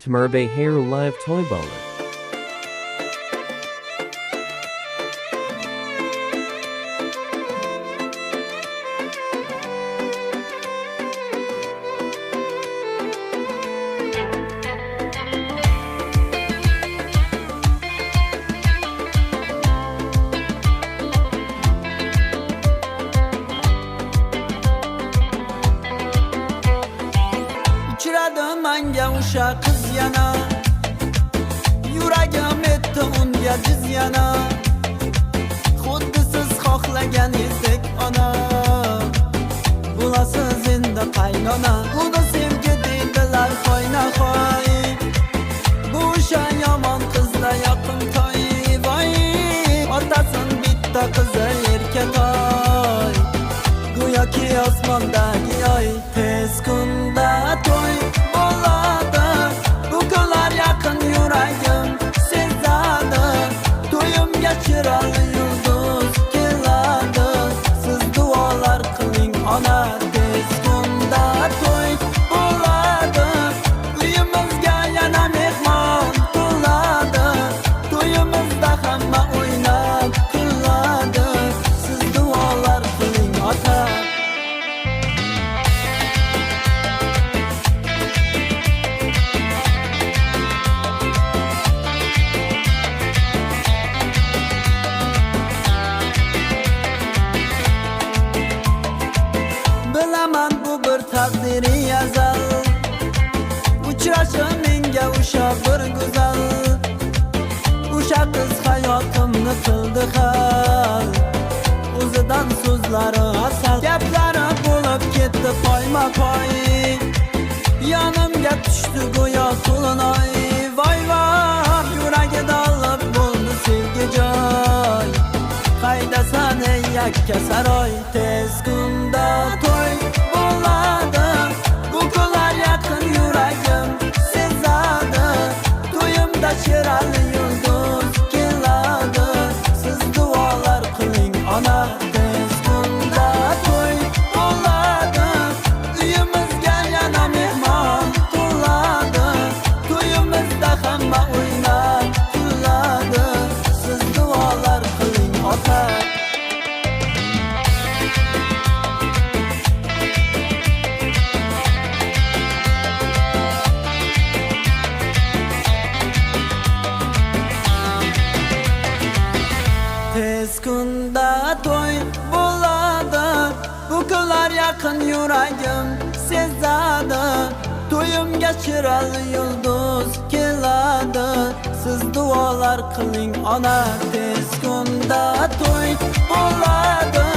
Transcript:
Temurbay Xayrullayev to'y bo'ladi. Uchradi manga o'sha qiz yana, yuragim etdi unga jiz yana. Xuddi siz xohlaganingizdek ona, bo'lasiz endi qaynona. Uni sevgi deydilar hoynahoy, bu o'sha yomon qizlar yoqimtoy. Voy, otasin bitta qizi erkatoy, go'yoki osmondagi oy. Tez kunda to'y bo'ladi, bu kunlar yaqin yuragim sezadi. To'yimga chiroyli yulduz keladi, siz duolar qiling ona. Tez kunda to'y bo'ladi, uyimizga yana mehmon to'ladi. To'yimizda hamma o'ynab kuladi, siz duolar qiling ota. Bilaman bu bir taqdiri azal, uchrashi menga o'sha bir go'zal. O'sha qiz hayotimni qildi hal, o'zidan so'zlari asal, gaplari bo'lib ketdi poyma poy. Yonimga tushdi go'yo to'lin oy. Voy voy, yuragida olib bo'ldi sevgi joy. Qaydasan ey yakka saroy? Tez kunda to'y bo'ladi, bu kunlar yaqin yuragim sezadi. To'yimda chiroyli yulduz keladi, siz duolar qiling ona. Tez kunda to'y bo'ladi, uyimizga yana mehmon to'ladi. To'yimizda hamma o'ynab kuladi, siz duolar qiling ota. Tez kunda to'y bo'ladi, bu kunlar yaqin yuragim sezadi. To'yimga chiroyli yulduz keladi, siz duolar qiling ona. Tez kunda to'y bo'ladi.